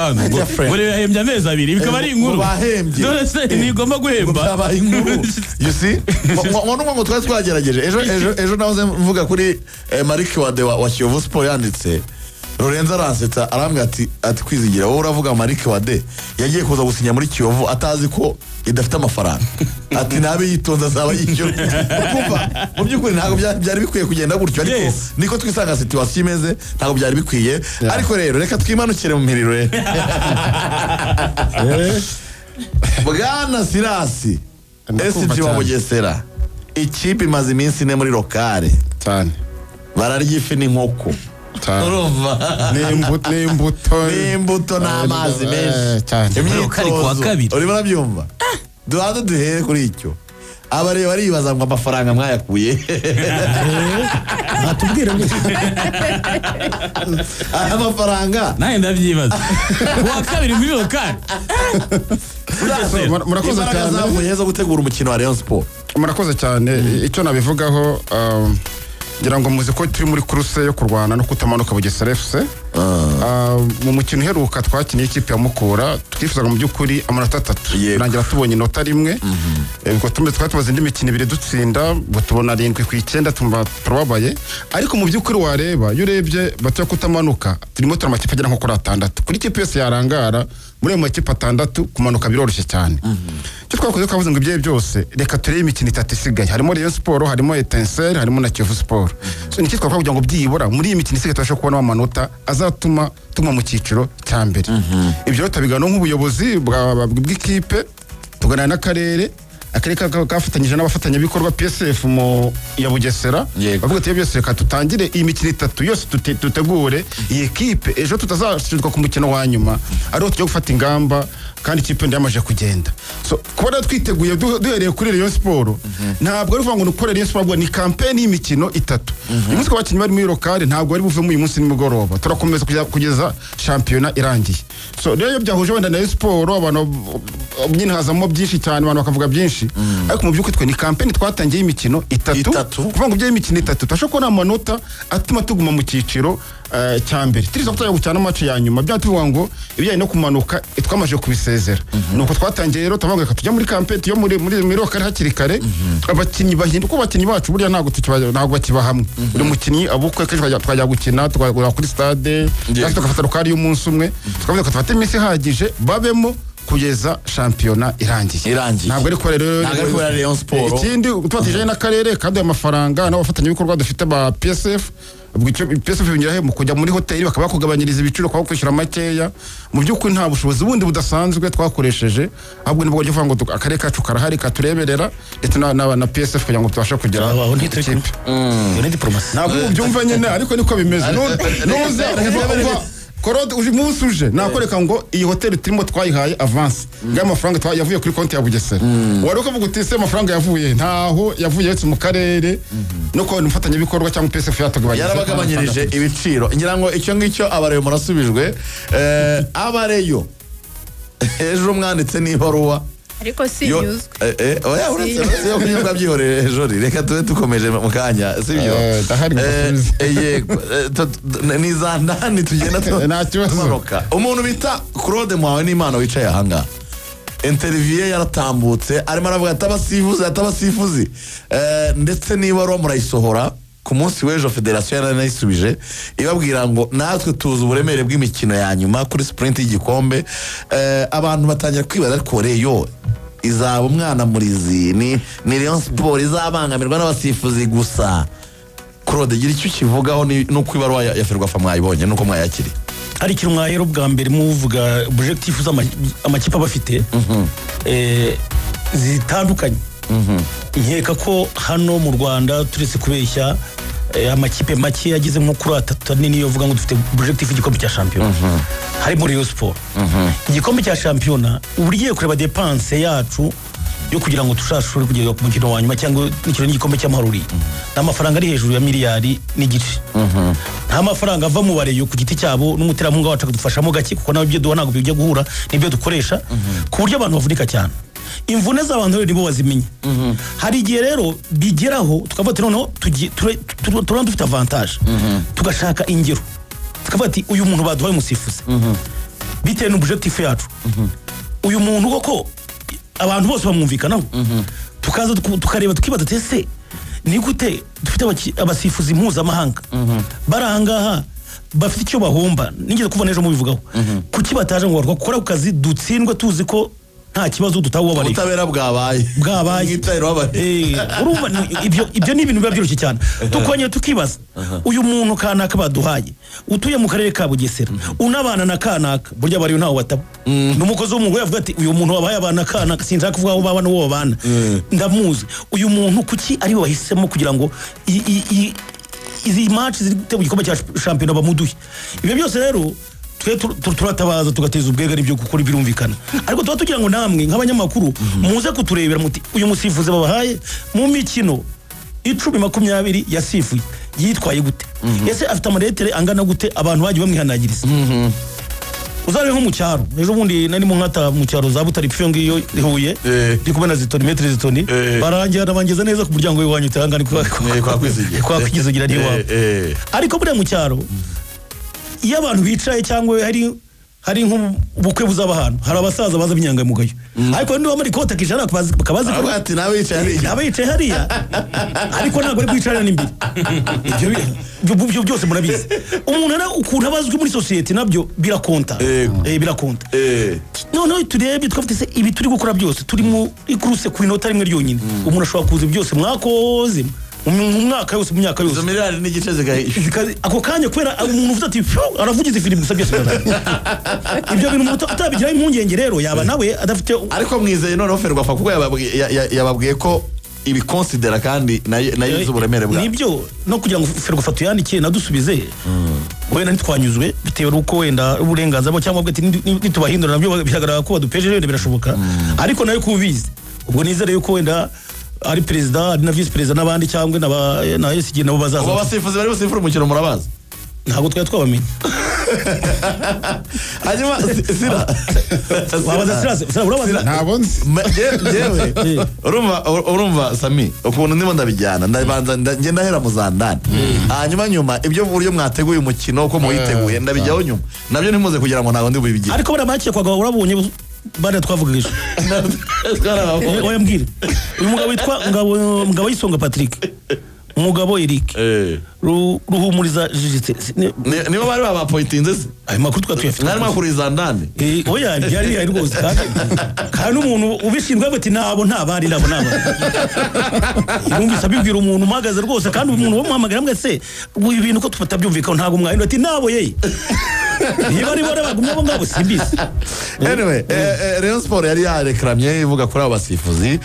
Ngo yahembye amezi abiri bikaba ari inkuru. Bahembye. None se ntigomba guhemba? Byabaye inkuru, you see, ngo nubwo ngo twari twagerageje ejo nahoze mvuga kuri Marike Wade wa Kiyovu Sport yanditse. Lorenzo aransetsa, arambwira ati "Kwizigira, wowe uravuga Marike Wade yagiye kuza gusinya muri Kiyovu atazi ko idafite amafaranga," ati "nabe yitonze azaba yishyura." Kumva mu by'ukuri ntabwo byari bikwiye kugenda gutyo, ariko niko twisanga situation imeze, ntabwo byari bikwiye. Ariko rero reka twimanukire mu miriro rero. Bwana Sirasi, Ndakumva SG wa cyane. Bugesera, ikipe imaze iminsi 4 muri local, cyane. Bararya ifi n'inkoko. Cyane. Urumva? N'imbuto. N'imbuto n'amazi menshi. Cyane. Local kuwa Imyitozo. kabiri. Urimo urabyumva? Duhanze duhere kuri icyo. Abareba baribaza ngo amafaranga mwayakuye? Batubwire ngo Aya mafaranga. Nanjye ndabyibaza, kuwa kabiri muri local. Murakoze Imbaraga cyane. zavuye zo gutegura umukino wa Rayon Sport? Murakoze cyane. Icyo nabivugaho, ngira ngo muzi ko turi muri course yo kurwana no kutamanuka, Bugesera FC. Mu mukino uheruka twakiniye ikipe ya Mukura, twifuzaga mu by'ukuri amanota 3. Birangira tubonye inota 1. Ubwo twari tumaze indi mikino 2 dutsinda, ubwo tubona 7 ku 9, tumva turababaye. Ariko mu by'ukuri wareba, iyo urebye batoya kutamanuka, turimo turi amakipe agera nko kuri 6. Kuri ikipe yose yarangara muri ayo makipe 6, kumanuka biroroshye cyane. Icyo twakoze, twavuze ngo ibyo byose reka turebe imikino 3 isigaye: harimo Rayon Sport, harimo Etincelle, harimo na Kiyovu Sport. So niki twakora kugira ngo byibura muri iyi mikino isigaye tubashe kubonamo amanota azatuma tuma mu cyiciro cya mbere? Ibyo rero tubiganiraho nk'ubuyobozi bw'ikipe, tuganira n'akarere. Akarere kafatanyije n'abafatanyabikorwa PSF mu ya Bugesera. Bavuga ati: "Byose reka tutangire iyi mikino 3 yose, dutegure iyi ekipe, ejo tutazashinzwa ku mukino wa nyuma ariho tujya gufata ingamba kandi ikipe ndiyamaje kugenda." So kuba rero twiteguye duhereye kuri Rayon Sport, ntabwo ari ukuvuga ngo ni ukora Rayon Sport, ahubwo ni kampeni y'imikino 3. Uyu munsi abakinnyi bari muri local, ntabwo bari buvemo uyu munsi nimugoroba, turakomeza kugeza shampiyona irangiye. So rero iyo byahuje wenda na Rayon Sport, abantu nyine hazamo byinshi cyane, abantu bakavuga byinshi. Ariko mu by'ukuri twe ni kampeni twatangiye y'imikino 3. 3. Kuvuga ngo by'imikino 3 tubashe kubona amanota atuma tuguma mu cyiciro cya mbere, turiza kutajya gukina match ya nyuma bya tuvuga ngo ibijyanye no kumanuka twamaze kubisezera. Nuko twatangiye rero, tuvuga ngo reka tujye muri kampeni yo muri local hakiri kare, abakinnyi bahinduka, kuko abakinnyi bacu burya ntabwo bakiba hamwe. Buri mukinnyi abukwe kenshi twajya gukina, tukagura kuri stade cyangwa tugafata local y'umunsi umwe. Tukavuga ko tufate iminsi ihagije babemo kugeza shampiyona irangiye. Irangiye. Ntabwo ari ko rero Ntabwo ari kubera Rayon Sport. Ikindi, tubatije n'akarere kaduha amafaranga n'abafatanyabikorwa dufite ba PSF. Ubwo icyo PSF binyura he? Mu kujya muri hoteli bakaba bakugabanyiriza ibiciro, bakaba bakwishyura makeya. Mu by'ukuri nta bushobozi bundi budasanzwe twakoresheje, ahubwo nibwo buryo uvuga ngo akarere kacu karahari katureberera, ndetse na PSF kugira ngo tubashe kugera Aho ntituri ku ikipe. Iyo ni diporomasi. Ntabwo ubyumva nyine, ariko niko bimeze. Nuze uva Korode uje, umunsi uje nakwereka ngo iyi hoteli turimo twayihaye avance ngayo amafaranga yavuye kuri konti ya Bugesera. Wari ukavuga uti: "Se amafaranga yavuye?" Ntaho yavuye uretse mu karere no kubona umufatanyabikorwa cyangwa PSF yatugabanyije. Yarabagabanyirije ibiciro. Ngira ngo icyo ngicyo abareyo murasubijwe. Abareyo ejo mwanditse n'ibaruwa. Ariko si nyuzwe. Oya, uretse yo kunyurwa byihorere ejo, reka tube dukomeje mu kanya, sibyo? Ndahari ngo mbasubize. Yego. Ni za ndani tugenda Nta kibazo. tumanuka. Umuntu bita Claude Muhawenimana wicaye ahangaha, interview ye yaratambutse, arimo aravuga ati abasifuzi, ati abasifuzi. Ndetse n'ibaruwa murayisohora ku munsi w'ejo, federasiyo yaranayisubije ibabwira ngo natwe tuzi uburemere bw'imikino ya nyuma kuri sprint y'igikombe. Abantu batangira kwibaza: ariko Rayon izaba umwana murizi? Ni Rayon Sport izabangamirwa n'abasifuzi gusa? Claude, gira icyo ukivugaho nuko ibaruwa ya Ferwafa mwayibonye, nuko mwayakiriye. Hari ikintu mwahera ubwa mbere muvuga, objectif z'amakipe aba afite zitandukanye. Nkeka ko hano mu Rwanda, turetse kubeshya, amakipe make ageze nko kuri 3 ane niyo uvuga ngo dufite objectif y'igikombe cya shampiyona, harimo Rayon Sport. Igikombe cya shampiyona, uba ugiye kureba dépense yacu yo kugira ngo tushashobore kugera ku mukino wa nyuma cyangwa n'ikino n'igikombe cy'amahoro, ni amafaranga ari hejuru ya 1,5 miliyari. Nta mafaranga ava mu bareyo ku giti cyabo, n'umuterankunga wacu akadufashamo gake, kuko nawe ibyo duha ntabwo bijya guhura n'ibyo dukoresha, ku buryo abantu bavunika cyane. Imvune z'abantu rero nibo bazimenya. Hari igihe rero bigeraho tukavuga ati noneho turabona dufite avantage, tugashaka ingero, tukavuga ati uyu muntu baduhaye umusifuzi. Bitewe n'objectif yacu, uyu muntu koko abantu bose bamwumvikanaho, tukaza tukareba, tukibaza ati: ese ni gute dufite abasifuzi mpuzamahanga bari ahangaha bafite icyo bahomba? Nigeze kuva n'ejo mubivugaho. Kuki bataje ngo bakore ku kazi, dutsindwe tuzi ko nta kibazo dutawubabarira? Ubutabera bwabaye. Bwabaye. Mwitahiro wabaye. Urumva ibyo ni ibintu biba byoroshye cyane. Tukongera tukibaza: uyu muntu kanaka baduhaye, utuye mu karere ka Bugesera, unabana na kanaka, burya bariyo ntawe bataba, ni umukozi w'umugore, avuga ati: uyu muntu wabaye abana kanaka, sinshaka kuvuga aho baba n'uwo babana, ndamuzi. Uyu muntu kuki ari we wahisemo kugira ngo izi match ziri gutegura igikombe cya shampiyona bamuduhe? Ibyo byose rero twe turatabaza, tugateza ubwega, n'ibyo gukora birumvikana, ariko tuba tugira ngo namwe nk'abanyamakuru muze kuturebera muti: uyu musifuzi babahaye mu mikino 10, 20 yasifuye yitwaye gute? Ese afite amalettre angana gute abantu bagiye bamwihanagiriza? Uzabe nko mu cyaro, ejo bundi nari mu nkata mu cyaro za Butare, ipfa iyo ngiyo i Huye, ndi kumwe na Zitoni, Maître Zitoni. Barangira bangeza neza ku muryango w'iwanyu, utangana kwa Kwizigira. Kwa Kwizigira ni iwawe. Ariko buriya mu cyaro iyo abantu bicaye cyangwa hari nk'ubukwe buzaba ahantu, hari abasaza baza b'inyangamugayo, ariko n'undi wambaye ikoti akicara bakabazi ko Aravuga ati: nawe yicaye hariya. Aba yicaye hariya, ariko ntabwo ari kwicarana n'imbere. Ibyo byose murabizi. Umuntu ara ukuntu aba azwi muri sosiyete nabyo birakonta. Birakonta. Noneho turebye, twafite se ibi turi gukora byose, turi mu course ku inota rimwe ryonyine. Umuntu ashobora kuza byose mwakoze mu mwaka yose, mu myaka yose, izo miliyari n'igice zigahisha. Ako kanya, kubera umuntu uvuze ati: "Phew," aravugiza ifirimbi gusa, byose birarangira. Ibyo bintu umuntu atabigiraho impungenge rero yaba nawe adafite. Ariko mwizeye noneho Ferwafa, kuko yababwiye ko ibikonsidera kandi nayo izi uburemere bwayo. Nibyo, no kugira ngo Ferwafa tuyandike nadusubize, wenda ntitwanyuzwe bitewe n'uko wenda uburenganzira bwo cyangwa ati nitubahindura nabyo biragaragara ko badupeje, wenda birashoboka, ariko nayo kubizi. Ubwo nizere yuko wenda ari perezida, ari na visi perezida n'abandi, cyangwa na SG nabo bazaza. Ubu abasifuzi bari busifure umukino murabazi? Ntabwo twari twabamenye. Hanyuma Sira. Wabaza Sira, Sira urabaza. Ntabwo nzi. Njyewe urumva Sami, ukuntu ndimo ndabijyana, ndabanza ngenda ahera mu zandani, hanyuma nyuma ibyo buryo mwateguye umukino, uko muwiteguye, ndabijyaho nyuma nabyo. Ntimuze kugira ngo ntabwo ndi bubigire. Ariko bariya bakekwaga urabonye bariya twavuga ejo? Oya, mbwira uyu mugabo witwa Ngabo y'Isonga Patrick, umugabo Eric Ruhumuriza Jijitse. Nibo bari babapointinze se? Ayo makuru twari tuyafite. Mwari mwakuriye izandani? Oya, byari bihari rwose, kandi n'umuntu ubishinzwe avuga ati: nabo nta bari, nabo nabo. Yumvise abibwira umuntu umuhagaze rwose, kandi umuntu wamuhamagara amubwira: se ubu ibi bintu ko tutabyumvikaho, ntabwo mwahindura? Ati: nabo ye, niba ari bo bagumye abo ngabo, simbizi. Anyway, Rayon Sport yari yarekeramye ivuga kuri abo basifuzi.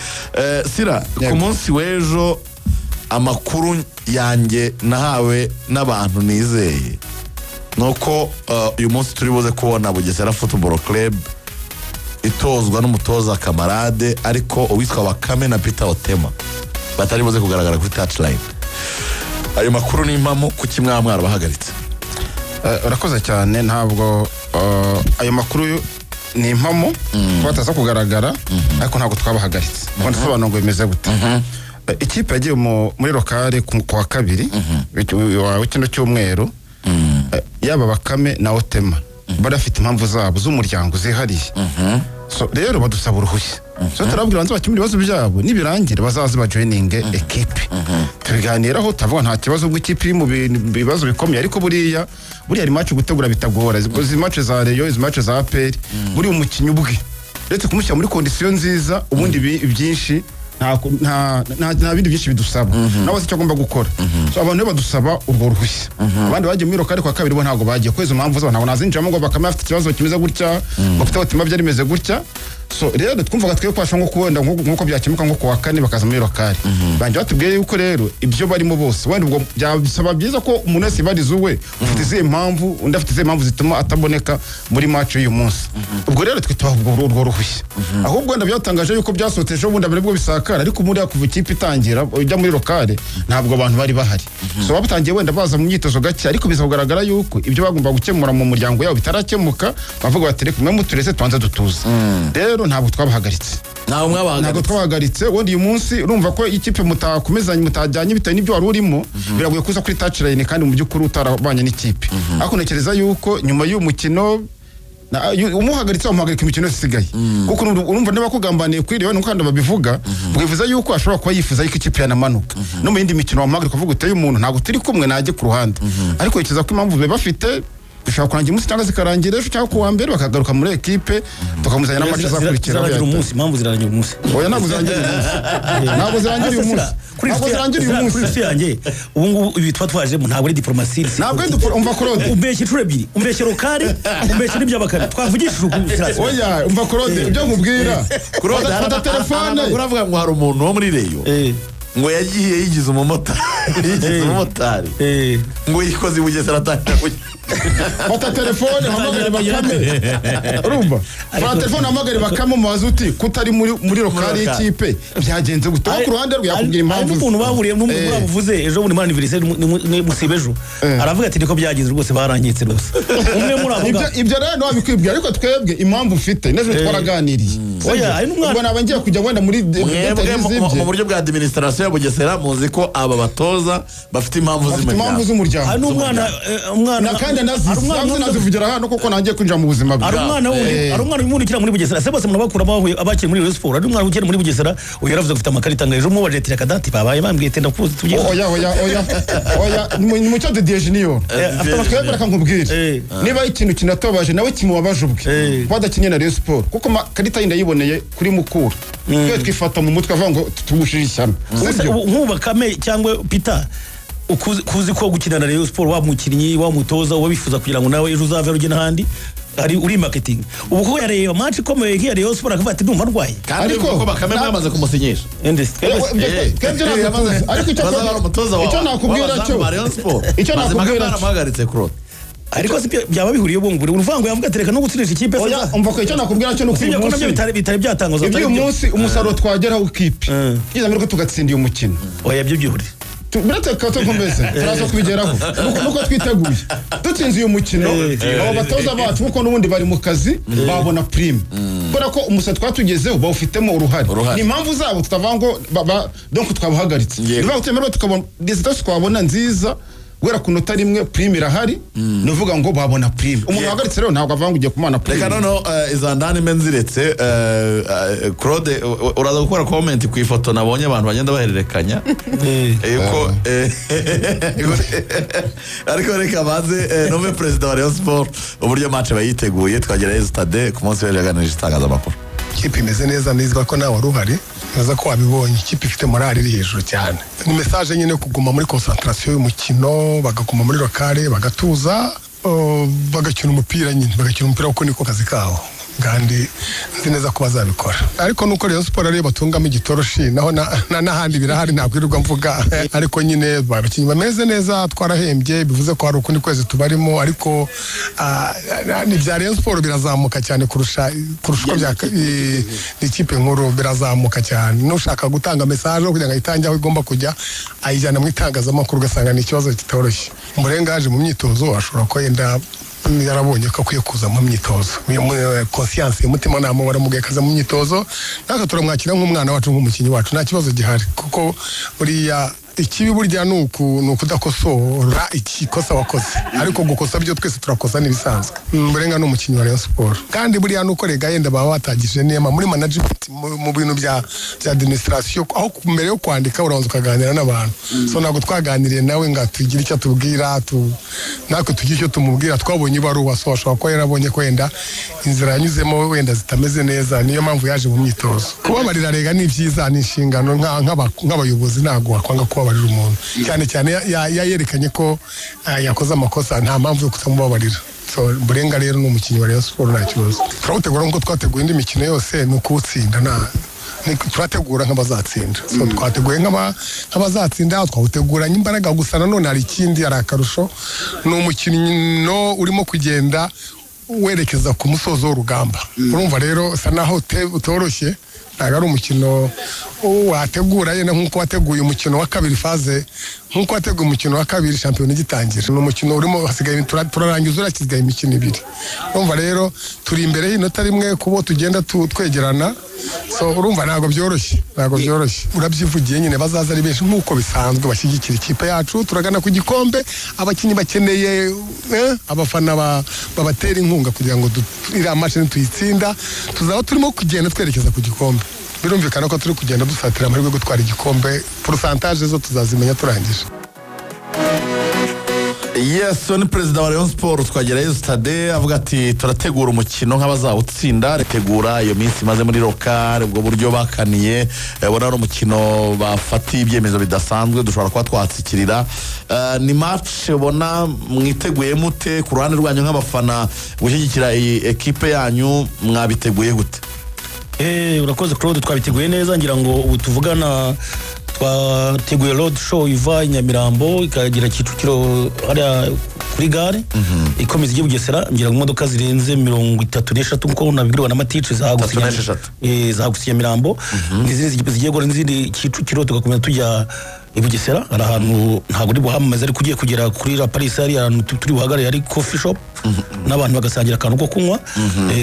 Sira, ku munsi w'ejo amakuru yanjye nahawe n'abantu nizeye ni uko uyu munsi turi buze kubona Bugesera Football Club itozwa n'umutoza Kamarade, ariko uwitwa Bakame na Peter Otema batari buze kugaragara kuri touchline. Ayo makuru ni impamo? Kuki mwaba mwarabahagaritse? Urakoze cyane. Ntabwo ayo makuru ni impamo kuba bataza kugaragara, ariko ntabwo twabahagaritse. Ngo ndasobanura ngo bimeze gute. Ikipe yagiye muri local ku wa kabiri wa kino cyumweru. Yaba Bakame na Otema bari bafite impamvu zabo z'umuryango zihariye. So rero badusaba uruhushya, so turababwira banze bakemure ibibazo byabo, nibirangira bazaze bajoininge ekipe. Tubiganiraho, turavuga nta kibazo, ubwo ikipe iri mu bibazo bikomeye. Ariko buriya hari match gutegura bitagora. Izi match za Rayon, izi match za APR, buriya umukinnyi ubwe uretse kumushyira muri condition nziza, ubundi byinshi nta bindi byinshi bidusaba, nawe se icyo agomba gukora. So abantu rero badusaba urwo ruhushya. Abandi bagiye muri local kwa kabiri bo ntabwo bagiye kubera izo mpamvu zabo, ntabwo nazinjiramo ngo Bakame afite ikibazo kimeze gutya, ngo afite otima byari bimeze gutya. So rero twumvaga twe kwasha nko kubenda nkuko byakemuka nko ku wa kane bakaza muri local. Banje batubwiye yuko rero ibyo barimo bose, wenda ubwo byasaba byiza ko umuntu wese yibariza uwe, ufite izihe mpamvu, undi afite izihe mpamvu zituma ataboneka muri match y'uyu munsi. Ubwo rero twe tubaha urwo ruhushya. Ahubwo wenda byatangaje yuko byasohotse ejo bundi aribwo bisakara, ariko muri kuva ikipe itangira ujya muri local ntabwo abantu bari bahari. So batangiye wenda baza mu myitozo gake, ariko biza kugaragara yuko ibyo bagomba gukemura mu muryango yabo bitarakemuka, bavuga bati: reka mwe muturetse tubanze dutuze. Rero ntabwo twabahagaritse. Ntabwo Ntabwo mwabahagaritse. twabahagaritse. Ubundi uyu munsi urumva ko ikipe mutakomezanye, mutajyanye bitewe n'ibyo wari urimo, biragoye kuza kuri touchline kandi mu by'ukuri utarabanye n'ikipe. Ariko ntekereza yuko nyuma y'uyu mukino Umuhagaritse wamuhagarika imikino yose isigaye, kuko urumva niba kugambaniye kuri Rayon, nuko kandi babivuga bwivuza yuko ashobora kuba yifuza yuko ikipe yanamanuka no mu yindi mikino wamuhagarika uvuga uteye umuntu ntabwo turi kumwe najye ku ruhande. Ariko yikiza ko impamvu be bafite bishobora kurangira umunsi cyangwa zikarangira ejo cyangwa kuwa mbere bakagaruka muri ekipe tukamuzanya n'amace azakurikira. Zirarangira umunsi, impamvu zirarangira umunsi. Oya, ntabwo zirangira uyu munsi, ntabwo zirangira uyu munsi, ntabwo zirangira uyu munsi. Kuri inshuti yanjye, ubu ngubu ibi tuba twajemo ntabwo ari diporomasi. Ntabwo ari umva Claude. Umbeshya inshuro ebyiri, umbeshya rokari, umbeshya n'iby'abakare twavugishije ukuri. Oya, umva Claude, ibyo nkubwira. Claude, fata telefone. Uravuga ngo hari umuntu wo muri Rayon ngo yagiye yigize umumotari, ngo yikoze i Bugesera atangira kujya. Fata telefone uhamagare Bakame, urumva? Fata telefone uhamagare Bakame umubaze uti kutari muri rokari y'ikipe byagenze gute? Aho ku ruhande rwe yakubwira impamvu. Hari n'ukuntu bahuriye n'umuntu babuvuze ejo bundi muri anniversaire musibe ejo, aravuga ati niko byagenze rwose, barangitse rwose umwe muri abo. Ibyo rero ntiwabikwibwira, ariko twebwe impamvu ufite n'ejo twaraganiriye. Oya, hari n'umwana ubwo naba ngiye kujya wenda muri mu buryo bwa administration ya Bugesera, muzi ko aba batoza bafite impamvu z'umuryango. Hari n'umwana umwana kandi nazivugira hano kuko nangiye kwinjira mu buzima bwe. Hari umwana wundi ukina muri Bugesera, se bose murabakura bahuye abakiri muri Rayon Sport. Hari umwana ukina muri Bugesera uyu yaravuze afite amakarita ngo ejo mubaje ati kadati babaye bambwiye tenda kuzi tugiye. Oya oya oya oya, ni mucyo Didier Junior twebwe reka nkubwire niba ikintu kinatobaje nawe kimubabaje ubwe badakinye na Rayon Sport, kuko makarita yindi yiboneye kuri Mukura twe twifata mu mutwe avuga ngo tugushije ishyano. Nkuba Kame cyangwa Peter, kuzi ko gukina na Rayon Sport wa mukinnyi wa mutoza uba bifuza kugira ngo nawe ejo uzave ujye n'ahandi ari uri marketing. Ubu ko yareba match ikomeye nk'iya Rayon Sport akavuga ati ndumva ndwaye. Ariko ko Bakame bamaze kumusinyisha. Ariko icyo nakubwira cyo icyo nakubwira baramuhagaritse Claude. Ariko si byaba bihuriye ubwo uruvango yavuga tereka no gutsirisha ikipe. Oya, umva ko icyo nakubwira cyo nuko uyu munsi bitari byatangazwa uyu munsi umusaruro twageraho ikipe byiza mbere ko tugatsinda uyu mukino. Oya, byo byihuriye biretse ko tukomeze turaza kubigeraho nuko twiteguye dutsinze uyu mukino. Abo batoza bacu kuko n'ubundi bari mu kazi babona prime, kubera ko umusaruro twatugezeho bawufitemo uruhare. Ni impamvu zabo tutavuga ngo donc twabahagaritse, niba utemerewe tukabona resultats twabona nziza guhera ku nota rimwe prime irahari, ni uvuga ngo babona prime. Umuntu wahagaritse rero ntabwo avuga ngo ugiye kumana prime. Reka noneho izandani mbe nziretse. Claude, uraza gukora comment ku ifoto nabonye abantu bagenda bahererekanya yuko, ariko reka baze nome perezida wa Rayon Sport uburyo match bayiteguye. Twagerayo stade ku munsi w'ejo yaganirije itangazamakuru. Ikipe imeze neza, nizwa ko nawe wari uhari, neza ko wabibonye. Ikipe ifite morale iri hejuru cyane. Ni message nyine kuguma muri concentration y'umukino, bagaguma muri lokale, bagatuza, bagakina umupira nyine, bagakina umupira kuko niko kazi kabo. Kandi nzi neza ko bazabikora. Ariko nuko Rayon Sport ariyo batungamo igitoroshi, naho n'ahandi birahari ntabwo irirwa mvuga. Ariko nyine abakinnyi bameze neza, twarahembye, bivuze ko hari ukundi kwezi tubarimo, ariko ni bya Rayon Sport birazamuka cyane kurusha uko bya ikipe nkuru birazamuka cyane. Nushaka gutanga message kugira ngo ayitange aho igomba kujya, ayijyana mu itangazamakuru ugasanga ni ikibazo kitoroshye. Murengaje mu myitozo ashobora ko yenda yarabonye ko akwiye kuza mu myitozo, conscience umutima nama waramugaye kaza mu myitozo, natwe turamwakira nk'umwana wacu, nk'umukinnyi wacu, nta kibazo gihari. Kuko buriya ikibi burya ni ukudakosora ikikosa wakoze, ariko gukosa byo twese turakosa n'ibisanzwe. Murenga ni umukinnyi wa Rayon Sport, kandi buriya nuko rega yenda baba batagije nema muri management mu bintu bya administration, aho mbere yo kwandika urabanza ukaganira n'abantu. So ntabwo twaganiriye nawe ngo atugire icyo atubwira, natwe tugire icyo tumubwira. Twabonye ibaruwa, so ashobora kuba yarabonye ko wenda inzira yanyuzemo wenda zitameze neza, niyo mpamvu yaje mu myitozo. Kubabarira rega ni byiza, ni inshingano nk'abayobozi, ntabwo wakwanga kubabarira umuntu, cyane cyane yayerekanye ko yakoze amakosa, nta mpamvu yo kutamubabarira. So Burenga rero ni umukinnyi wa Rayon Sport, nta kibazo. Turawutegura nk'uko twateguye indi mikino yose, ni ukuwutsinda, turategura nk'abazatsinda. So twateguye nk'abazatsinda, twawuteguranye imbaraga. Gusa nanone hari ikindi, hari akarusho, ni umukino urimo kugenda werekeza ku musozo w'urugamba. Urumva rero usa naho utoroshye, ntabwo ari umukino Wategura yenda nk'uko wateguye umukino wa kabiri, phase nk'uko wateguye umukino wa kabiri shampiyona igitangira. Ni umukino urimo hasigaye, turarangiza urasigaye imikino 2. Urumva rero turi imbere y'inota 1 kubo tugenda twegerana. So urumva ntabwo byoroshye, ntabwo byoroshye. Urabyivugiye nyine, bazaza ari benshi nk'uko bisanzwe bashyigikira ikipe yacu. Turagana ku gikombe, abakinnyi bakeneye abafana babatera inkunga kugira ngo iriya match nituyitsinda tuzaba turimo kugenda twerekeza ku gikombe. Birumvikana ko turi kugenda dusatira amahirwe yo gutwara igikombe. Pourcentage zo tuzazimenya turangije. Yes, ni perezida wa Rayon Sport Twagirayezu Tade avuga ati turategura umukino nk'abazawutsinda. Retegura iyo minsi imaze muri local, ubwo buryo bakaniye, ubona ari umukino bafatiye ibyemezo bidasanzwe, dushobora kuba twatsikirira. Ni match ubona mwiteguye mute ku ruhande rwanyu nk'abafana gushyigikira iyi ekipe yanyu, mwabiteguye gute? Urakoze Claude, twabiteguye neza. Ngira ngo ubu tuvugana twateguye road show iva i Nyamirambo ikagera Kicukiro hariya kuri gare, ikomeza ijya Bugesera. Ngira ngo imodoka zirenze 33 nkuko nabibwirwa na Matice zahagurutse 36. Zahagurutse i Nyamirambo, n'izindi zigiye gukora n'izindi Kicukiro, tugakomeza tujya i Bugesera. Hari ahantu ntabwo uri buhamamaze, ariko ugiye kugera kuri La Paris hari ahantu turi buhagarare, hari coffee shop n'abantu bagasangira akantu ko kunywa.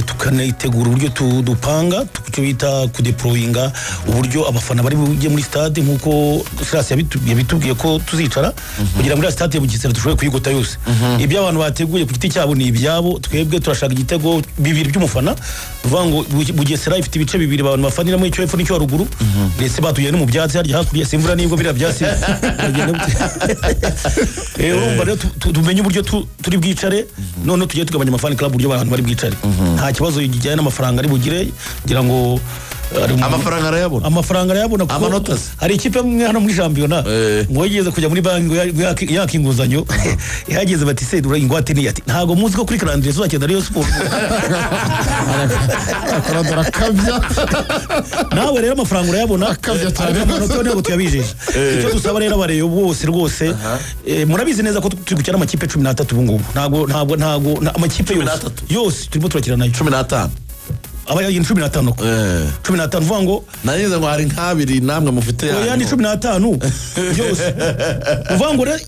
Tukanitegura uburyo dupanga, icyo bita kudeployinga uburyo abafana bari bujye muri stade, nk'uko Silas yabitubwiye ko tuzicara kugira ngo iriya stade ya Bugesera dushobore kuyigota yose. Ibyo abantu bateguye ku giti cyabo ni ibyabo, twebwe turashaka igitego 2 by'umufana. Uvuga ngo Bugesera ifite ibice 2 abantu bafaniramo, icyo hepfo n'icyo haruguru, ndetse batuye no mu byatsi harya hakurya, simvura nibwo biriya byatsi biragenda gute. Urumva rero tumenye uburyo turi bwicare, noneho tugiye tugabanya amafani club uburyo abantu bari bwicare. Nta kibazo kijyanye n'amafaranga ari bugire, ngira ngo Amafaranga arayabona. Amafaranga arayabona kuko Amanota se? hari ikipe imwe hano muri shampiyona ngo yigeze kujya muri banki ngo yaka inguzanyo, ihageze bati se dore ingwate ni ati ntabwo muzi ko kuri calendrier tuzakina Rayon Sport. Claude arakabya. Nawe rero amafaranga urayabona, Akabya cyane. ariko amanota ntabwo tuyabijeje. Icyo dusaba rero abareyo bose rwose, murabizi neza ko turi gukina amakipe 13 ubu ngubu. Ntabwo amakipe yose 13. yose turimo turakina nayo. 15. Aba yagiye 15 ko. 15 uvuga ngo Nagize ngo hari nk'abiri namwe mufite oya ni yanyu. 15 yose. Uvuga ngo rero,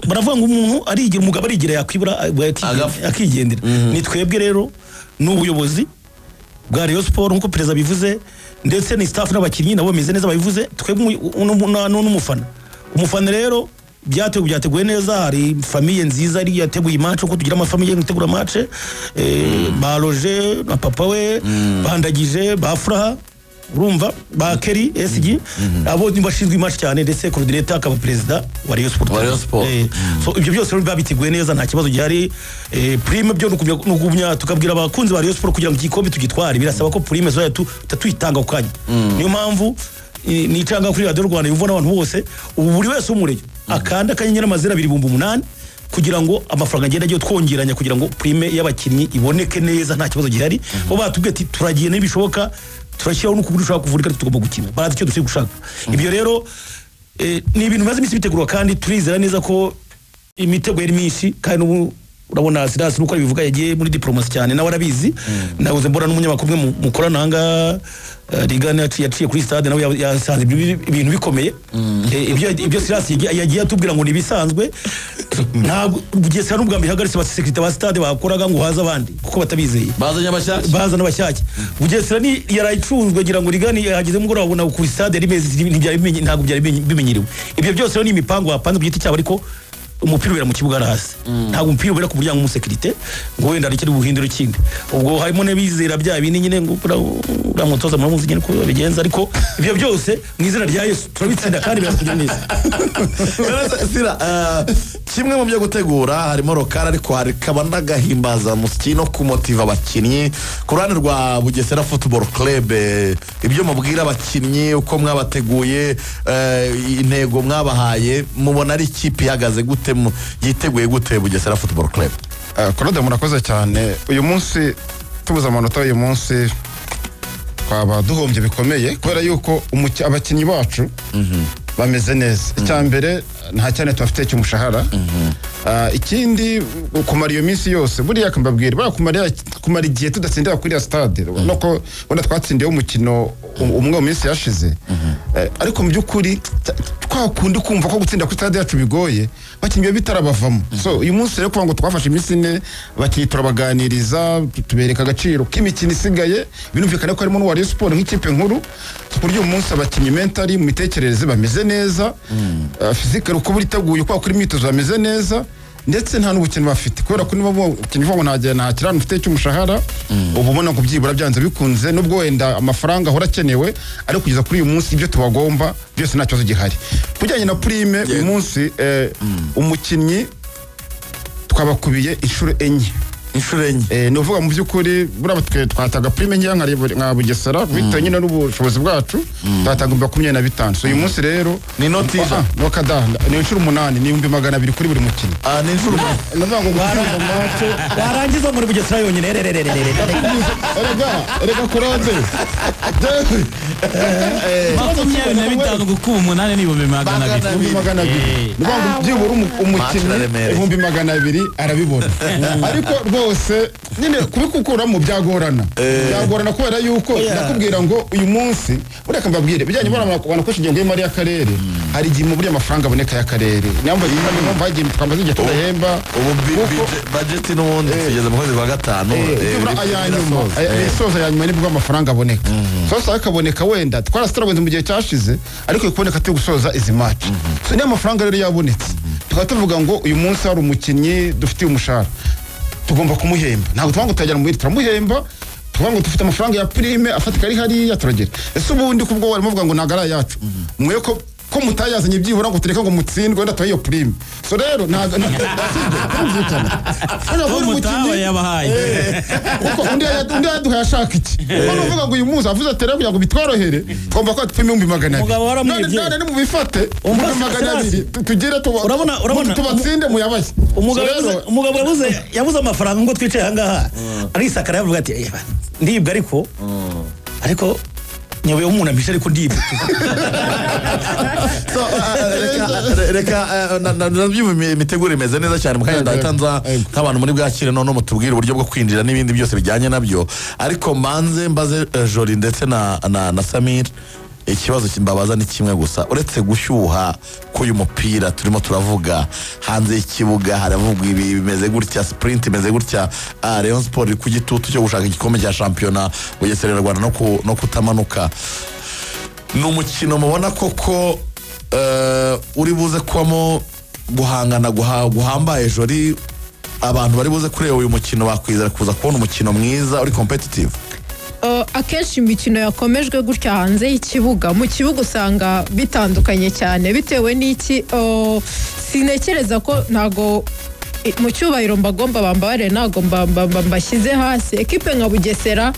baravuga ngo umuntu arigira, umugabo arigira yakwibura Agapfa. akigendera. Ni twebwe rero n'ubuyobozi bwa Rayon Sport nkuko perezida bivuze, ndetse ni staff n'abakinnyi nabo bameze neza babivuze, twebwe n'umufana. Umufana rero byateguye neza, hari famille nziza ari yateguye match, uko tugira amafamille yategura match, ba Roger na papa we, bandagije ba Furaha, urumva ba Kerry SG, abo ni bashinzwe match cyane, ndetse coordinator akaba perezida wa Rayon Sport. Wa Rayon Sport. So ibyo byose rero biba biteguye neza, nta kibazo gihari. Prime byo nukubya tukabwira abakunzi ba Rayon Sport kugira ngo igikombe tugitware, birasaba ko prime zoya tutayitanga ku kanya. Niyo mpamvu nicanga kuri Radio Rwanda yumva n'abantu bose, ubu buri wese w'umurenge akanda akanyenyeri amazero abiri ibihumbi umunani kugira ngo amafaranga agende agiye twongeranya kugira ngo prime y'abakinnyi iboneke neza, nta kibazo gihari. Bo batubwiye ati turagiye n'ibishoboka, turashyiraho n'ukuguru ushobora kuvurika, ariko tugomba gukina, barazi icyo dukwiye gushaka. Ibyo rero ni ibintu bimaze iminsi bitegurwa, kandi turizera neza ko imitego yari myinshi, kandi n'ubu urabona Silas nuko abivuga yagiye muri diplomasi cyane, nawe arabizi. Nahoze mbona n'umunyamakuru umwe mukorana aha ngaha, Rigana yaciye kuri stade, nawe yasanze ibintu bikomeye. Ibyo Silas yagiye atubwira ngo ni ibisanzwe. Ntabwo Bugesera n'ubwa mbere ihagaritse abasekirite ba stade bakoraga ngo haze abandi kuko batabizeye. Bazanye abashyashya. Bazana abashyashya. Bugesera ni yarayicunzwe, ngira ngo Rigani yahageze mugoroba abona kuri stade yari imeze, ntibyari bimenye, ntabwo byari bimenyerewe. Ibyo byose rero ni imipango bapanze ku giti cyabo, ariko umupira ubera mu kibuga hasi, ntabwo umupira ubera ku muryango w'umusekirite ngo wenda areke buhindure ikindi. Ubwo harimo n'abizera bya bindi nyine ngo uriya mutoza muramuzi nyine uko babigenza, ariko ibyo byose mu izina rya Yesu turabitsinda kandi birakugenda neza. Sira, kimwe mu byo gutegura harimo rokara, ariko hakaba n'agahimbazamusyi no kumotiva abakinnyi. Ku ruhande rwa Bugesera Football Club, ibyo mubwira abakinnyi, uko mwabateguye, intego mwabahaye, mubona ari ikipe ihagaze gute, yiteguye gute Bugesera Football Club? Claude, murakoze cyane. Uyu munsi tubuze amanota, uyu munsi twaba duhombye bikomeye, kubera yuko abakinnyi bacu bameze neza. Icya mbere, nta cyane tubafite cy'umushahara. Ikindi kumara iyo minsi yose, buriya mbabwira, buriya kumara igihe tudatsindira kuri ya stade, nuko wenda twatsindiyeho umukino umwe mu minsi yashize. Ariko mu by'ukuri kwa kundi kumva ko gutsinda kuri stade yacu bigoye, abakinnyi biba bitarabavamo. So uyu munsi rero kuvuga ngo twafashe iminsi 4, abakinnyi turabaganiriza, tubereka agaciro k'imikino isigaye, birumvikana ko harimo n'uwa Rayon Sport nk'ikipe nkuru, ku buryo uyu munsi abakinnyi mentally, mu mitekerereze bameze neza, physique uko biteguye, uko bakora imyitozo bameze neza, ndetse nta n'ubukene bafite, kubera ko niba umukinnyi uvuga ngo nta kiraro mfite cy'umushahara, uba ubona ngo byibura byanze bikunze, nubwo wenda amafaranga ahora akenewe, ariko kugeza kuri uyu munsi ibyo tubagomba byose nta kibazo gihari. Ku bijyanye na prime, uyu munsi umukinnyi twabakubiye inshuro 4. Inshuro 4. Ni ukuvuga mu by'ukuri buriya twe twataga prime nkeya nka Bugesera, bitewe nyine n'ubushobozi bwacu, twatanga 25,000. So uyu munsi rero Ni inoti ijana. No kada, ni inshuro 8, ni 200,000 kuri buri mukinnyi. Ni inshuro 8. Ndavuga ngo gutsinda match Warangiza muri Bugesera yonyine. Erega Claude. 25 gukuba 8 ni 200,000. 200,000. Ni ukuvuga ngo byibura umukinnyi 200,000 arabibona. Ariko rwose nyine kubikukuramo byagorana. Byagorana kubera yuko ndakubwira ngo uyu munsi bureka mbabwire bijyanye banakoresha ingengo y'imari y'akarere, hari igihe mu buryo amafaranga aboneka y'akarere. Niyo mpamvu hagiye twamaze igihe tudahemba. Ubu budget n'ubundi tugeze mu kwezi kwa 5. Byibura aya nyuma, isoza ya nyuma nibwo amafaranga aboneka. Sasa akaboneka wenda twarasitaragonze mu gihe cyashize, ariko ikuboneka turi gusoza izi match. So niyo amafaranga rero yabonetse, tukaba tuvuga ngo uyu munsi hari umukinnyi dufitiye umushahara, tugomba kumuhemba. Ntabwo tuvuga ngo turajyana mu bindi, turamuhemba. Tuvuga ngo dufite amafaranga ya prime afatika ari hariya, turagera. Ese ubundi kubwo barimo bavuga ngo ntabwo ari ayacu, mwe ko mutayazanye byibura ngo tureke ngo mutsindwe wenda tubahe iyo prime. So rero ntabwo turumvikana. Ko mutaba yabahaye. Kuko undi yaduhaye ashaka iki? Kuko uvuga ngo uyu munsi avuze ati rero kugira ngo bitworohere tugomba kuba dufite 200,000. Umugabo waramwibye. None nimubifate 200,000 tugire Urabona tubatsinde muyabaye. Umugabo yabuze amafaranga ngo twicaye aha ngaha. Arisakara yavuga ati ndibwa ariko nyoboye umuntu ampisha ariko ndibwa. So reka nabyumva imiteguro imeze neza cyane, mukanya ndahita nza nk'abantu muri bwakire none mutubwire uburyo bwo kwinjira n'ibindi byose bijyanye nabyo, ariko mbanze mbaze Jolie ndetse na Samir. Ikibazo kimbabaza ni kimwe gusa, uretse gushyuha k'uyu mupira turimo turavuga hanze y'ikibuga, haravugwa ibi bimeze gutya, sprint imeze gutya, Rayon Sport iri ku gitutu cyo gushaka igikombe cya shampiyona, Bugesera Rwanda no kutamanuka. Ni umukino mubona koko uri buze kubamo guhangana guhambaye Jolie, abantu bari buze kureba uyu mukino bakwizera kuza kubona umukino mwiza uri competitive? Akenshi imikino yakomejwe gutya hanze y'ikibuga, mu kibuga usanga bitandukanye cyane bitewe n'iki. Sinekereza ko ntago mu cyubahiro mbagomba bambabare, ntago mbashyize hasi. Ekipe nka Bugesera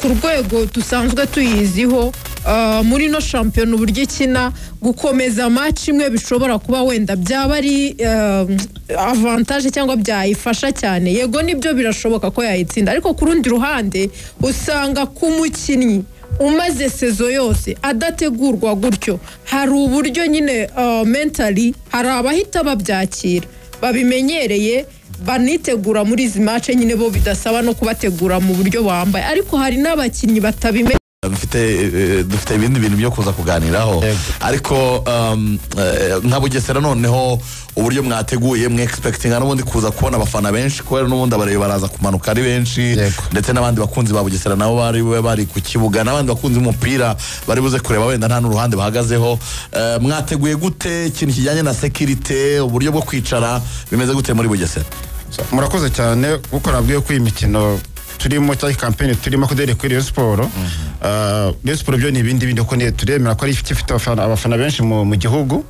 ku rwego dusanzwe tuyiziho muri no shampiyona, uburyo ikina, gukomeza match imwe bishobora kuba wenda byaba ari avantage cyangwa byayifasha cyane. Yego nibyo birashoboka ko yayitsinda, ariko ku rundi ruhande usanga ku mukinnyi umaze sezo yose adategurwa gutyo, hari uburyo nyine mentally hari abahita babyakira babimenyereye banitegura muri izi match nyine, bo bidasaba no kubategura mu buryo bambaye, ariko hari n'abakinnyi batabimenye. Dufite ibindi bintu byo kuza kuganiraho, ariko nka Bugesera noneho uburyo mwateguye, mwe expectinga n'ubundi kuza kubona abafana benshi, kubera n'ubundi abareba baraza kumanuka ari benshi, ndetse n'abandi bakunzi ba Bugesera nabo bari ku kibuga, n'abandi bakunzi b'umupira bari buze kureba wenda nta n'uruhande bahagazeho. Mwateguye gute ikintu kijyanye na security, uburyo bwo kwicara bimeze gute muri Bugesera? Murakoze cyane kuko nabwiye ko iyi mikino turimo cyangwa campaign turimo kudere kuri Rayon Sport, Rayon Sport byo ni ibindi bindi ko turemera ko ari ifite abafana benshi mu gihugu,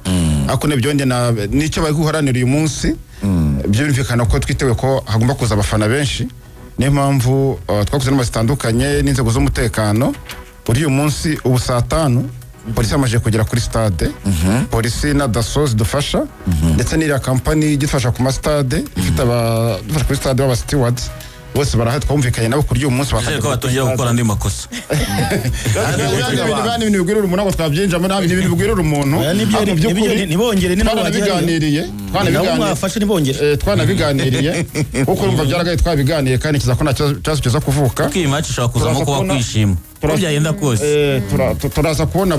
ariko n'ibyo nicyo bari guharanira uyu munsi, byumvikana ko twitewe ko hagomba kuza abafana benshi. Niyo mpamvu twakoze inama zitandukanye n'inzego z'umutekano. Uri uyu munsi ubu saa 5 polisi yamaze kugera kuri stade, polisi na daso zidufasha, ndetse n'iriya kampani idufasha ku ma stade ifite abadufasha kuri stade b'aba stewards Bose barahari, twumvikanye nabo kurya uyu munsi. Nizere ko batongera gukora andi makosa. Ibintu bigwirira umuntu ntabwo twabyinjamo, nta bintu bigwirira umuntu. Oya, nibyo, Ariko mu by'ukuri, nibongere, ni nabo twanabiganiriye, nabo twanabiganiriye. Mwafashe ntibongere. Twanabiganiriye kuko urumva byaragaye, twabiganiye kandi kiza ko nta kibazo kiza kuvuka. Kuko iyi match ishobora kuzamo Turaza kuba kwishima uko byagenda kose. Turaza kubona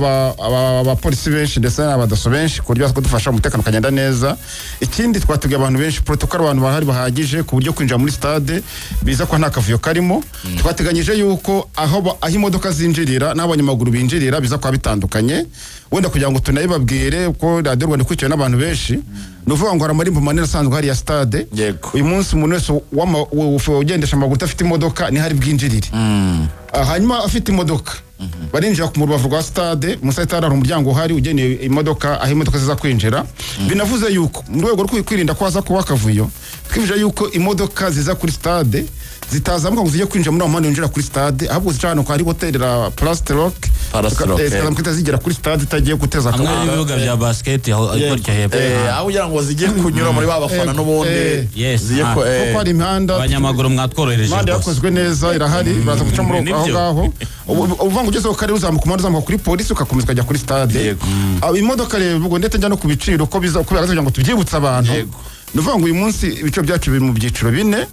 abapolisi benshi ndetse n'abadaso benshi ku buryo baza kudufasha, umutekano ukagenda neza. Ikindi, twateguye abantu benshi, protocol, abantu bahari bahagije ku buryo kwinjira muri stade biza ko nta kavuyo karimo. Twateganyije yuko aho imodoka zinjirira n'aho abanyamaguru binjirira biza kuba bitandukanye. Wenda kugira ngo tunabibabwire ko Radiyo Rwanda ikurikiwe n'abantu benshi, ni ukuvuga ngo hari amarembo manini asanzwe hariya stade. Uyu munsi umuntu wese ugendesha amaguru udafite imodoka niho ari bwinjirire. Hanyuma afite imodoka barinjira ku mu rubavu rwa stade, munsi ya stade hari umuryango uhari ugenewe imodoka, aho imodoka ziza kwinjira. Binavuze yuko mu rwego rwo kwirinda ko haza kuba akavuyo, twifuje yuko imodoka ziza kuri stade zitazamuka ngo zijye kwinjira muri uwo muhanda winjira kuri stade, ahubwo zica ahantu hari hoteli la Place Rock. Palace Rock, Zikazamuka zigera kuri stade itagiye guteza Hamwe akavuyo. n'ibibuga bya basket aho gutya hepfo. Aho kugira ngo zijye kunyura muri ba bafana n'ubundi Yes, zijye ko Kuko hari imihanda abanyamaguru mwatworohereje imihanda rwose. Yakozwe neza, irahari, baza guca muri aho Nibyo. ngaho. Uvuga ngo ugeze ku karere uzamuka umuhanda, uzamuka kuri polisi, ugakomeza ukajya kuri stade. Imodoka rero ubwo ndetse njya no ku biciro uko biza, uko bihagaze, kugira ngo tubyibutse abantu. Ni ukuvuga ngo uyu munsi ibiciro byacu biri mu byiciro bine.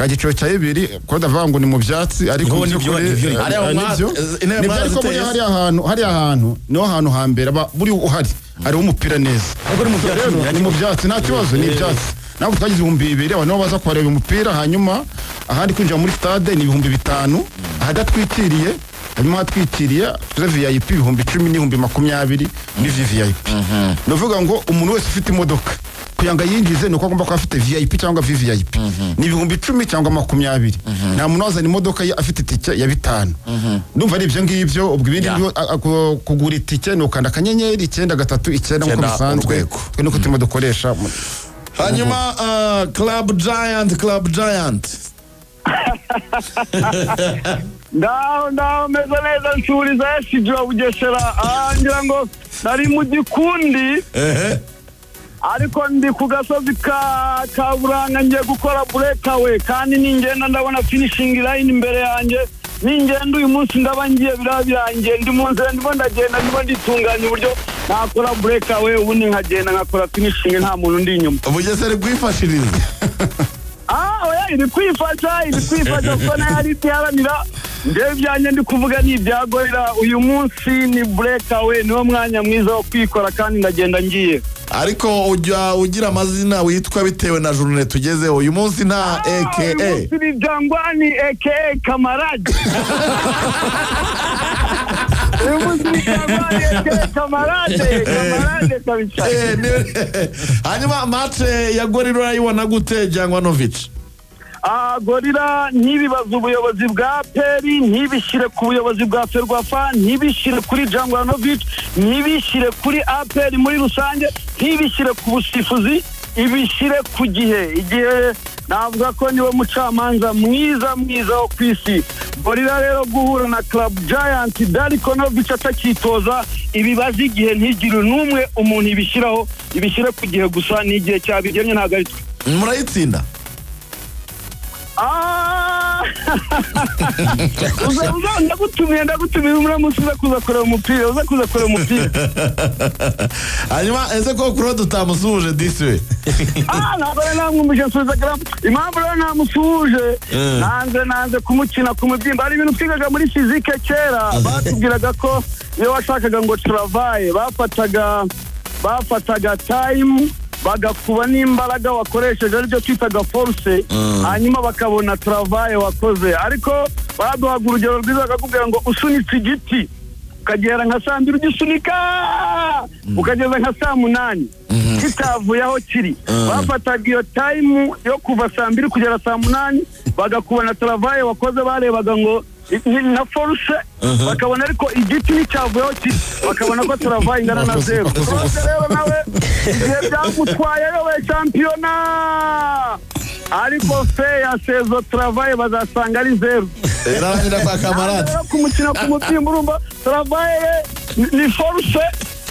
Igiciro cya bibiri ko ndavuga ngo ni mu byatsi, ariko mu Niho nibyo, by'ukuri nibyo. Hariya nibyo. Intebe Nibyo, ariko mwaraziteye. buriya hariya hantu niho hantu hambere aba buri uhari hariho umupira neza. Ariko ni mu byatsi. Rero ni mu byatsi, nta kibazo, ni ibyatsi. Ntabwo twagize 2000 abantu nibo baza kuhareba umupira. Hanyuma ahandi kwinjira muri stade ni 5000 ahadatwikiriye, hanyuma ahatwikiriye tuze VIP 10,000 n'20,000 muri VVIP. Ni ukuvuga ngo umuntu wese ufite imodoka, kugira ngo ayinjize ni uko agomba kuba afite VIP cyangwa VVIP, ni 10,000 cyangwa 20. Nta muntu wazana imodoka ye afite itike ya 5. Ndumva ari ibyo ngibyo. Ubwo ibindi Yeah. byo, kugura itike ni ukanda *939 nk'uko Icyenda, bisanzwe. urwego. Twe nuko turimo dukoresha. Hanyuma Club Giant, Club Giant. Ndaho, ndaho, meze neza. Nsuriza esiji wa Bugesera. Ngira ngo nari mu gikundi, ariko ndi ku gasozi ka Kaburanga, ngiye gukora breakaway, kandi ningenda ndabona finishing line imbere yanjye. Ningenda uyu munsi ndaba ngiye, biraba birangiye. Ndi mu nzira, ndimo ndagenda, ndimo nditunganya uburyo nakora breakaway, ubundi nkagenda nkakora finishing nta muntu undi inyuma. Bugesera kwifashiriza. Oya, iri kwifasha, iri kwifasha, kuko nayo ari iharanira. Njyewe ibyanjye ndi kuvuga ni ibya Gorilla. Uyu munsi ni breakaway, niwo mwanya mwiza wo kwikora, kandi ndagenda ngiye. Ariko ujya ugira amazina witwa bitewe na journée tugezeho uyu munsi, nta Uyu aka? Munsi ni Jangwani aka Kamarade. Uyu munsi ni Jangwani aka Kamarade, Kamarade kabisa. Hanyuma match ya Gorilla urayibona gute, Jangwanovic? Gorilla ntibibaze ubuyobozi bwa APR, ntibishyire ku buyobozi bwa FERWAFA, ntibishyire kuri Jangwanovic, ntibishyire kuri APR muri rusange, ntibishyire ku busifuzi, ibishyire ku gihe. Igihe navuga ko niwe mucamanza mwiza mwiza wo ku isi. Gorilla rero guhura na Club Giant, Darko Novic atakitoza, ibibaza igihe, ntigire n'umwe umuntu ibishyiraho, ibishyire ku gihe gusa. Ni igihe cyabigennye, ntabwo ari twe. Murayitsinda? Uza, ndagutumiye, ndagutumiye uramutse uza kuza kureba umupira, uza kuza kureba umupira. Hanyuma ese ko Claude utamusuhuje disi we? Ntabwo rero namwumvise nsubiza gram. Impamvu rero namusuhuje, nanze kumukina ku mubyimba. Hari ibintu twigaga muri physique kera, batubwiraga ko iyo washakaga ngo travail, bafataga time bagakuba n'imbaraga wakoresheje, aribyo twitaga force, hanyuma bakabona travail wakoze. Ariko baduhaga urugero rwiza, bakakubwira ngo usunitse igiti ukagera nka saa 2, ugisunika ukageza nka saa 8 kitavuye aho kiri, bafataga iyo time yo kuva saa 2 kugera saa 8, bagakuba na travail wakoze, barebaga ngo na force, bakabona ariko igiti nticyavuye aho kiri, bakabona ko travail ingana na Wakoze- zeru. wakoze ubusa. Rero nawe igihe byagutwaye ayoboye shampiyona, ariko fin ya saison travail bazasanga ari zeru. Irarangira kwa Kamarade. Rero kumukina ku mubyimba, urumva travail ni force.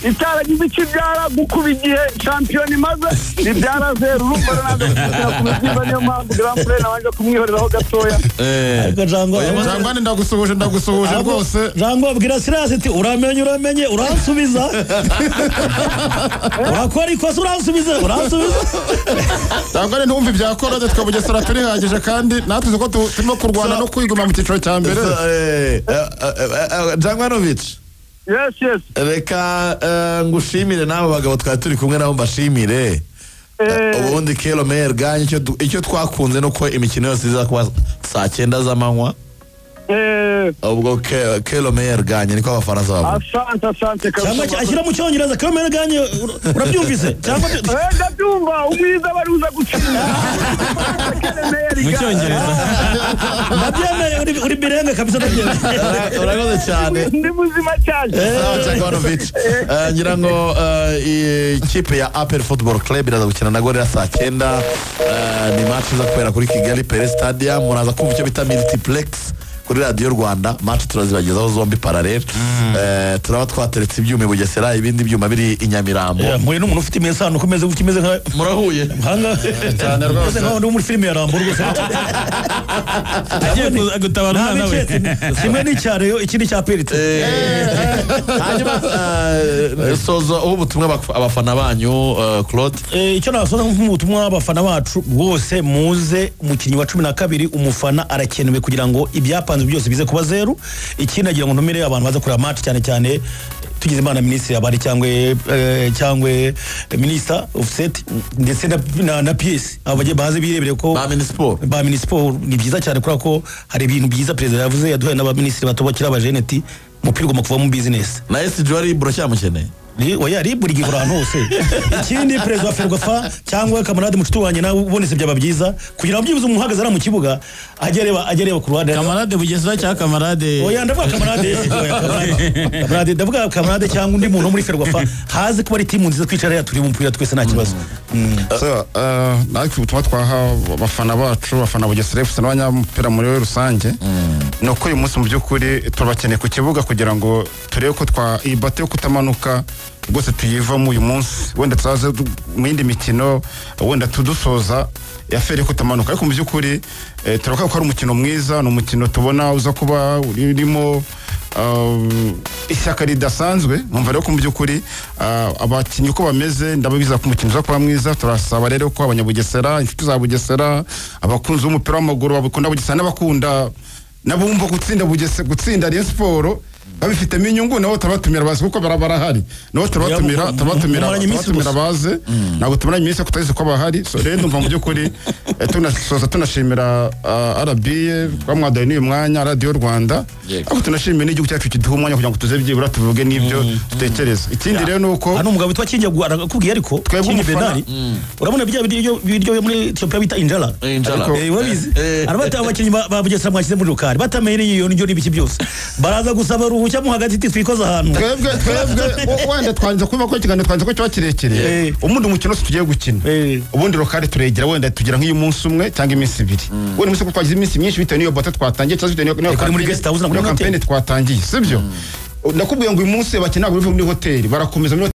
Itaragize icyo ibyara gukuba igihe shampiyona imaze bibyara zeru. Urumva rero ntabwo gukina ku mubyimba, niyo mpamvu Grand Frere nabanje kumwihoreraho gatoya. Ariko Jangwa Jangwani ndagusuhuje, ndagusuhuje rwose. Jangwa abwira Silas ati uramenye, uramenye uransubiza, urakora ikosa uransubiza, uransubiza. Jangwani ntumve ibya Korode, twe Bugesera turihagije kandi natwe uzi ko turimo kurwana no kwiguma mu cyiciro cya mbere. Jangwanovic. Yes, yes. Reka ngushimire n'abo bagabo twari turi kumwe nabo mbashimire. Ubundi Kelo Meyer Ganye, icyo twakunze nuko imikino yose iza kuba saa 9 z'amanywa. Ubwo Kelo Meyer Ganye niko abafaransa bavuga. Asante, asante. Cyangwa ashyira mu cyongereza Kelo Ganye, urabyumvise cyangwa? Ndabyumva, umwiza bari uza gutsinda mu cyongereza. Ndabyemeye, uri birenga kabisa, ndabyemeye. Urakoze cyane. Ndi muzima cyane. Sawa Jangwanovic. Ngira ngo ikipe ya APR Football Club iraza gukina na Gorilla saa 9. Ni match iza kubera kuri Kigali Pele Stadium. Muraza kumva icyo bita multiplex kuri Radiyo Rwanda. Match turazibagezaho zombi parallel. Turaba twateretse ibyuma i Bugesera, ibindi byuma biri i Nyamirambo. Mpuye n'umuntu ufite imesano ukomeze gutya, imeze nka murahuye hanga cyane rwose. Nkaho ndi muri filime ya Rambo rwose. Agiye gutabara umwana we. Kimwe n'icya Rayon, ikindi cya Perite. Hanyuma soza uha ubutumwa abafana banyu, Claude. Icyo nasoza nk'ubutumwa abafana bacu rwose, muze umukinnyi wa 12 umufana arakenewe kugira ngo ibyapanzwe byose bize kuba zeru. Ikindi nagira ngo ntumire abantu baza kureba match, cyane cyane tugize imana minisitiri abari cyangwa minister of state ndetse na PS, abo bagiye baze birebere ko ba minisiporo. Ba minisiporo ni byiza cyane kubera ko hari ibintu byiza perezida yavuze yaduhaye n'abaminisitiri bato bakiri abajeneti, umupira ugomba kuva mu business. Na SG wari buracyamukeneye. Oya, RIB rigihora ahantu hose. Ikindi perezida wa Ferwafa cyangwa kamarade mucuti wanjye nawe ubonetse byaba byiza kugira ngo byibuze umuntu uhagaze ari mu kibuga ajye areba ku ruhande. Kamarade Bugesera cyangwa kamarade? Oya, ndavuga kamarade, oya, kamarade, ndavuga kamarade cyangwa undi muntu wo muri Ferwafa, haze kuba ari timu nziza twicara hariya turi umupira twese nta kibazo. So, natwe ubutumwa twaha abafana bacu, abafana Bugesera FC n'abanyamupira muri rusange, ni uko uyu munsi mu by'ukuri turabakeneye ku kibuga kugira ngo turebe ko twa iyi bato yo kutamanuka rwose tuyivamo uyu munsi, wenda tuzaze mu yindi mikino wenda tudusoza ya feri kutamanuka. Ariko mu by'ukuri turavuga ko ari umukino mwiza, ni umukino tubona uza kuba urimo ishyaka ridasanzwe. Numva rero ko mu by'ukuri abakinnyi uko bameze ndababiza ko umukino uza kuba mwiza. Turasaba rero ko abanyabugesera, inshuti za Bugesera, abakunzi b'umupira w'amaguru bakunda Bugesera n'abakunda n'abumva gutsinda Bugesera, gutsinda Rayon Sport babifitemo inyungu, nabo turabatumira bazi kuko barahari, nabo turabatumira, turabatumira, turabatumira baze. Ntabwo tumaranye iminsi kutazi ko bahari. So rero ndumva mu by'ukuri tunasoza tunashimira RBA twamwadaye n'uyu mwanya, Radiyo Rwanda, ariko tunashimira n'igihugu cyacu kiduha umwanya kugira ngo tuze byibura tuvuge n'ibyo dutekereza. Ikindi rero ni uko hano umugabo witwa Kingi arakubwiye, ariko Kingi Bernard, urabona bya biryo byo muri Ethiopia bita injala, urabizi, arabata abakinnyi ba Bugesera mwashyize muri rukari batamenye iyo ndyo n'ibiki byose, baraza gusaba ruhushya mu hagati twikoza ahantu. Twebwe wenda twanze kuba ko ikiganiro twanze ko kiba kirekire. Ubundi umukino wose tugiye gukina ubundi rokari turegera wenda tugira nk'iyo umunsi umwe cyangwa iminsi ibiri, wenda umunsi kuko twagize iminsi myinshi bitewe n'iyo bata twatangiye cyangwa bitewe n'iyo guest house campaign twatangiye, sibyo? Ndakubwiye ngo uyu munsi bakina muri hoteli barakomeza.